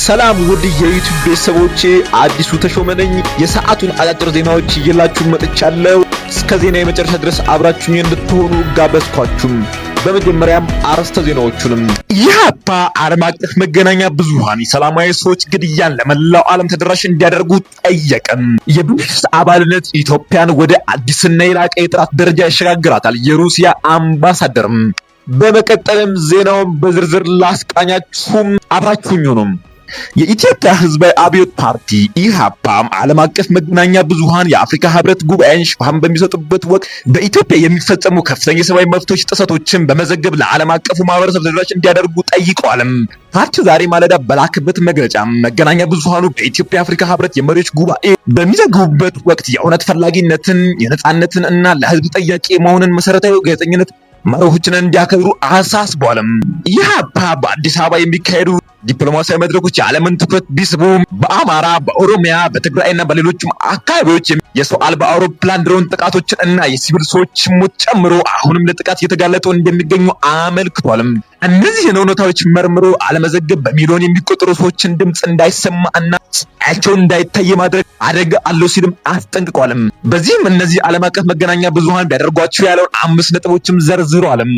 ሰላም ውድ የዩቲዩብ ቤተሰቦቼ፣ አዲሱ ተሾመ ነኝ። የሰዓቱን አጫጭር ዜናዎች ይዤላችሁ መጥቻለሁ። እስከ ዜና የመጨረሻ ድረስ አብራችሁኝ እንድትሆኑ ጋበዝኳችሁም። በመጀመሪያም አርዕስተ ዜናዎቹንም። ኢህአፓ ዓለም አቀፍ መገናኛ ብዙሃን የሰላማዊ ሰዎች ግድያን ለመላው ዓለም ተደራሽ እንዲያደርጉ ጠየቀም። የብሪክስ አባልነት ኢትዮጵያን ወደ አዲስና የላቀ የጥራት ደረጃ ያሸጋግራታል፣ የሩሲያ አምባሳደርም። በመቀጠልም ዜናውን በዝርዝር ላስቃኛችሁም፣ አብራችሁኝ ሁኑም። የኢትዮጵያ ሕዝባዊ አብዮት ፓርቲ ኢህአፓም ዓለም አቀፍ መገናኛ ብዙሃን የአፍሪካ ህብረት ጉባኤን ሽፋን በሚሰጡበት ወቅት በኢትዮጵያ የሚፈጸሙ ከፍተኛ የሰብአዊ መብቶች ጥሰቶችን በመዘገብ ለዓለም አቀፉ ማህበረሰብ ተደራሽ እንዲያደርጉ ጠይቀዋልም። ፓርቲው ዛሬ ማለዳ በላከበት መግለጫ መገናኛ ብዙሃኑ በኢትዮጵያ አፍሪካ ህብረት የመሪዎች ጉባኤ በሚዘግቡበት ወቅት የእውነት ፈላጊነትን፣ የነጻነትን እና ለህዝብ ጠያቂ መሆንን መሰረታዊ ጋዜጠኝነት መርሆችን እንዲያከብሩ አሳስቧልም። ኢህአፓ በአዲስ አበባ የሚካሄዱ ዲፕሎማሲያዊ መድረኮች የዓለምን ትኩረት ቢስቡም በአማራ፣ በኦሮሚያ፣ በትግራይና በሌሎችም አካባቢዎች የሰው አልባ አውሮፕላን ድሮን ጥቃቶችን እና የሲቪል ሰዎች ሞት ጨምሮ አሁንም ለጥቃት እየተጋለጡ እንደሚገኙ አመልክቷልም። እነዚህን እውነታዎች መርምሮ አለመዘገብ በሚሊዮን የሚቆጠሩ ሰዎችን ድምፅ እንዳይሰማ እና ስቃያቸውን እንዳይታይ ማድረግ አደጋ አለው ሲልም አስጠንቅቋልም። በዚህም እነዚህ ዓለም አቀፍ መገናኛ ብዙሃን ቢያደርጓቸው ያለውን 5 ነጥቦችም ዘርዝሯልም።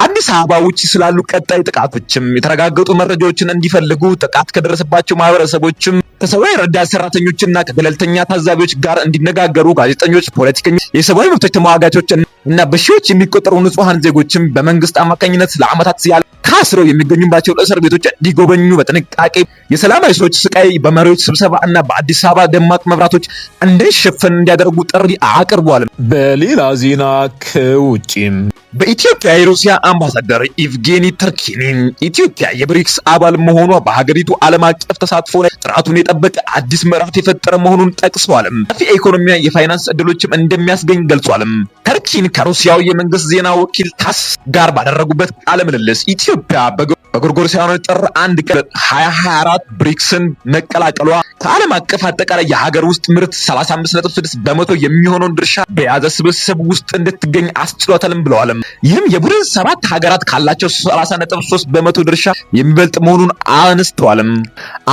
አዲስ አበባ ውጭ ስላሉ ቀጣይ ጥቃቶችም የተረጋገጡ መረጃዎችን እንዲፈልጉ፣ ጥቃት ከደረሰባቸው ማህበረሰቦችም፣ ከሰብአዊ ረዳት ሰራተኞችና ከገለልተኛ ታዛቢዎች ጋር እንዲነጋገሩ፣ ጋዜጠኞች፣ ፖለቲከኞች፣ የሰብአዊ መብቶች ተሟጋቾች እና በሺዎች የሚቆጠሩ ንጹሐን ዜጎችም በመንግስት አማካኝነት ለዓመታት ያለ ታስረው የሚገኙባቸውን እስር ቤቶች እንዲጎበኙ፣ በጥንቃቄ የሰላማዊ ሰዎች ስቃይ በመሪዎች ስብሰባ እና በአዲስ አበባ ደማቅ መብራቶች እንዳይሸፈን እንዲያደርጉ ጥሪ አቅርቧል። በሌላ ዜና ከውጭም በኢትዮጵያ የሩሲያ አምባሳደር ኢቭጌኒ ተርኪኒ ኢትዮጵያ የብሪክስ አባል መሆኗ በሀገሪቱ ዓለም አቀፍ ተሳትፎ ላይ ጥራቱን የጠበቀ አዲስ ምዕራፍ የፈጠረ መሆኑን ጠቅሰዋል። ሰፊ የኢኮኖሚ የፋይናንስ እድሎችም እንደሚያስገኝ ገልጿል። ተርኪን ከሩሲያው የመንግስት ዜና ወኪል ታስ ጋር ባደረጉበት ቃለ ምልልስ ኢትዮጵያ በጎርጎሮሳውያኑ ጥር 1 ቀን 2024 ብሪክስን መቀላቀሏ ከዓለም አቀፍ አጠቃላይ የሀገር ውስጥ ምርት 35.6% የሚሆነውን ድርሻ በያዘ ስብስብ ውስጥ እንድትገኝ አስችሏታልም ብለዋል። ይህም የቡድን 7 ሀገራት ካላቸው 30.3% ድርሻ የሚበልጥ መሆኑን አንስተዋል።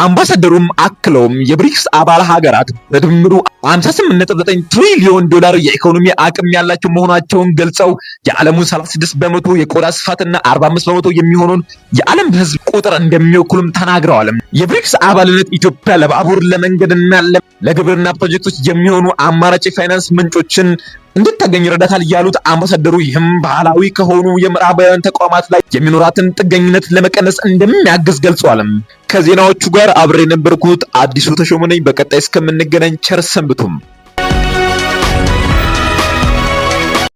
አምባሳደሩም አክለውም የብሪክስ አባል ሀገራት በድምሩ 58.9 ትሪሊዮን ዶላር የኢኮኖሚ አቅም ያላቸው መሆናቸውን ገልጸው የዓለሙን 36% የቆዳ ስፋትና 45% የሚሆነውን የዓለም ሕዝብ ቁጥር እንደሚወክሉም ተናግረዋል። የብሪክስ አባልነት ኢትዮጵያ ለባቡር፣ ለመንገድና ለግብርና ፕሮጀክቶች የሚሆኑ አማራጭ የፋይናንስ ምንጮችን እንድታገኝ ይረዳታል ያሉት አምባሳደሩ ይህም ባህላዊ ከሆኑ የምዕራባውያን ተቋማት ላይ የሚኖራትን ጥገኝነት ለመቀነስ እንደሚያግዝ ገልጸዋል። ከዜናዎቹ ጋር አብሬ የነበርኩት አዲሱ ተሾመ ነኝ። በቀጣይ እስከምንገናኝ ቸር ሰንብቱም።